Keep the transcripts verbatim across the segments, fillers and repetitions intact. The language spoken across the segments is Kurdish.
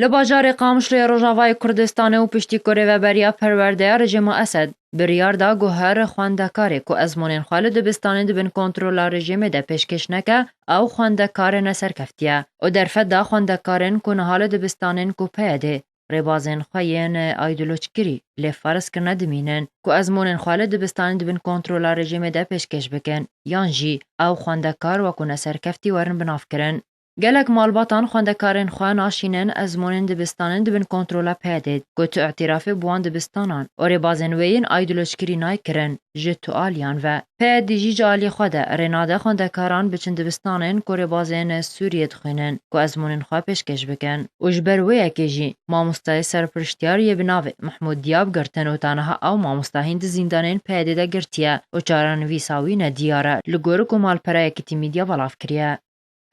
Li bajarê Qamişloyê Rojavayê Kurdistanê û piştî ku rêveberiya perwerdeya rejîma Esed biryar da ku her xwendekarê ku ezmûnên xwe li dibistanê di bin kontrola rejîmê de pêşkêş neke, ew xwendekar ne serkeftî ye û derfet da xwendekarên ku niha li dibistanên ku PYDê rêbazên xwe yên aydoloçkirî lê ferz kirine dimînin ku ezmûnên xwe li dibistanê di bin kontrola rejîmê de pêşkêş bikin, yan jî ew xwendekar wekû neserkeftî werin binavkirin. Gelek malbatan xwendekarên xwe naşînin ezmûnên dibistanên di bin kontrola PYDê ku tu îtirafê bi wan dibistanan û rêbazên wê yên aydoloçkirî nayê kirin ji tu aliyan ve. PYD jî ji alî xwe de rê nade xwendekaran biçin dibistanên ku rêbazên Sûriyê dixwînin ku ezmûnên xwe pêşkêş bikin. Û ji ber wê yekê jî mamostayê serpirştiyar yê bi navê Mehmûd Diyab girtin û ta niha ew mamosta hîn di zîndanên PYDê de girtiye û çarenivîsa wî nediyar e, li gor ku malpera Yekîtî Medya belav kiriye.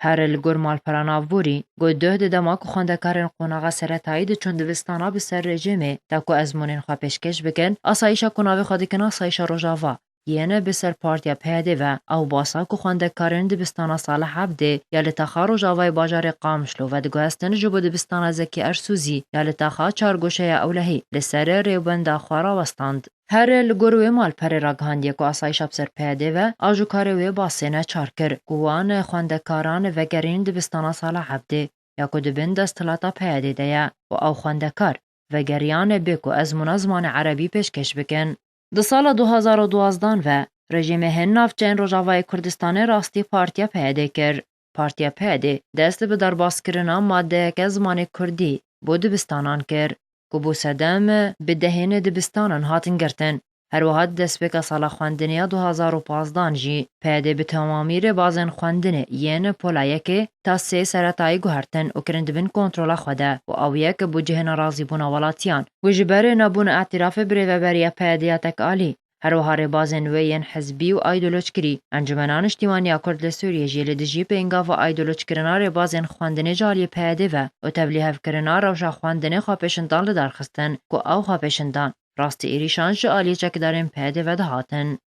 Her li gor malpera navborî, ku duh di dema ku xwendekarên qonaxa seretayî diçûn dibistana bi ser rejîmê, ta ku ezmûnên xwe pêşkêş bikin, asayîşa ku navê xwe dikin asayîşa Rojava, yên bi ser partiya PYDê ve, ew basa ku xwendekarên dibistana Salih Ebdê ya li taxa Rojavayê bajarê Qamişlo vediguhestin ji bo dibistana Zekî Ersûzî ya li taxa Çargoşeya Ewlehî li ser rêwbenda xwe rawestand. Her li gor wê malperê ragihandiye ku asayîşa bi ser PYDê ve, ajokarê wê basê neçar kir ku wan xwendekaran vegerîn dibistana Salih Ebdê ya ku di bin desthilata PYDê de ye û ew xwendekar vegeriyane bê ku ezmûna zimanê erebî pêşkêş bikin. Di sala du hazar û duwazdeh ve rejîmê hin navçeyên Rojavayê Kurdistanê rastî partiya PYDê kir. Partiya PYDê dest bi derbaskirina madeyeke zimanê kurdî bo dibistanan kir, ku bû sedem bi dehên dibistanan hatin girtin. Her wiha di destpêka sala xwendinê ya du hazar û pazdeh jî PYDê bi temamî rêbazên xwendinê yên pola yekê ta sê seretayî guhertin û kirin di bin kontrola xwe de û ew yek bû cihê nerazîbûna welatiyan û ji ber nebûna îtirafê bi rêveberiya PYDê ya tekalî. Her wiha rêbazên wê yên hizbî û aydoloçkirî, Encûmena Niştîwaniya Kurd li Sûriyê jî li dijî pêngava aydoloçkirina rêbazên xwendinê ji aliyê PYDê ve û tevlîhevkirina rewşa xwendinê xwepêşindan li dar xistin ku ew xwepêşindan rastî êrîşan ji aliyê çekdarên PYDê ve dihatin.